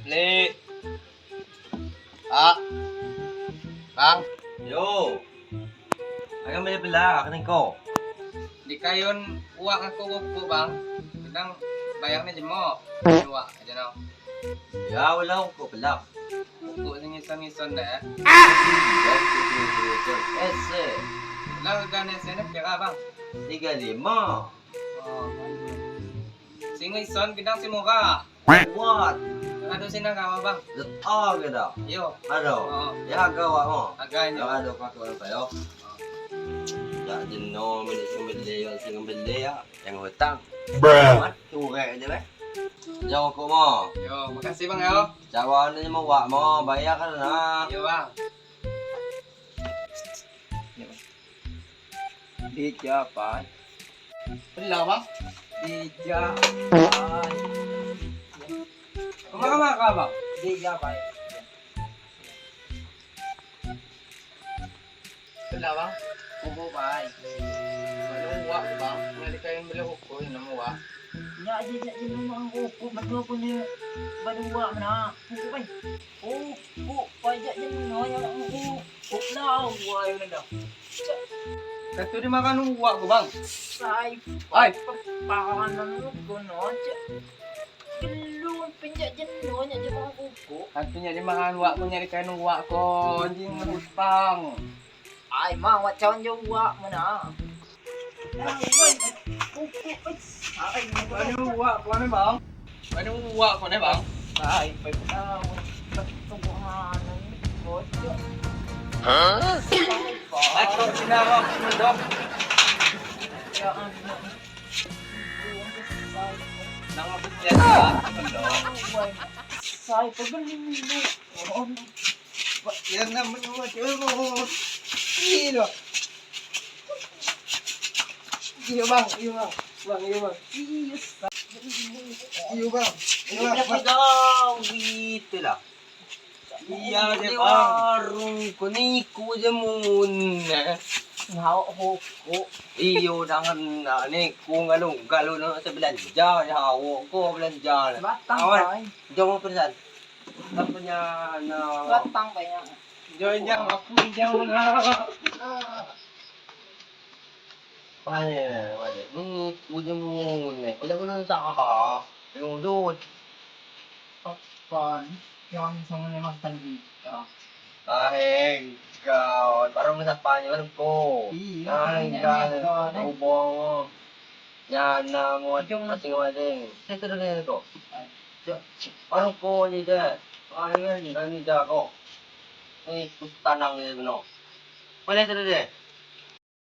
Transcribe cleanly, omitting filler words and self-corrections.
Beli. Pak. Bang. Yo. Ayo beli belah kena kau. Di kayon uang aku buku bang. Kadang bayarnya jemo. Uang aja no. Ya wala ko belah. Buku sing ngison-ngison dah. S Lah kan SNF kira bang. 35. Oh. Sing ngison kadang si murah. What? Kado sinagawa bang. Letak ke dah. Yo. Aduh. Oh. Ya gawa mo. Agaknya. Ya aduh kau orang tayo. Tak jenuh milik sing beli yang sing beli ya yang hutang. Bruh. Mat curek je be. Jauh kau mo. Yo, makasih bang yo. Cawan ni mau wak mo bayar kan nak. Yo bang. Bija pa. Belah bang. Bija pa. Kemana bang? Bija pa. Belah bang. Kubo pa. Walau uak bang. Mulai kain beli hukum ini nama uak. Nya aja nya je memang kuku batu aku ni batu mana. Kuku pa. Kuku pa je je no nya kuku. Kuku lah wa yo na. Katu dia makan uak ko bang. Sai. Ai. Pakanan ko no. Gelun penjak je no nya je makan kuku. Katunya dia makan uak ko nyari kain uak ko anjing hutang. Ai ma wa cawan je wa mana. Kuku pa. Ai Mana uak ko ni bang? Mana uak ko ni bang? Ay, may pagkawan. Tubuhanan ko. Huh? Ato sinawa ko dok. Nang mabutya sa mundo. Say, pagaling mo. Yan naman mo mo. Iyo. Iyo bang, iyo bang. Bang, iyo bang. Iyo bang. Iyo bang. Kau itulah. Iya je bang. Warung ko ni ko je mun. Ngaw ko. Iyo dangan na ni ko ngalo galo na sa belanja ya hawo ko belanja. Batang Awan. pa. Jom pesan. Apa nya na Batang pa niya. Join jang aku jang na. Pane, pane. Ni ko je mun ne. Wala ko na sa ka. Yung doon. Pan. Yung sa mga magtandita. Ay, God. Parang nasa panyo ano ko. Iya. Ay, God. Ubo mo. Yan na mo. Yung masing-masing. Ito na ganyan ko. Parang ko ni de. Ay, ganyan. Ganyan ako. Ay, tanang ni no. Wala ito na de.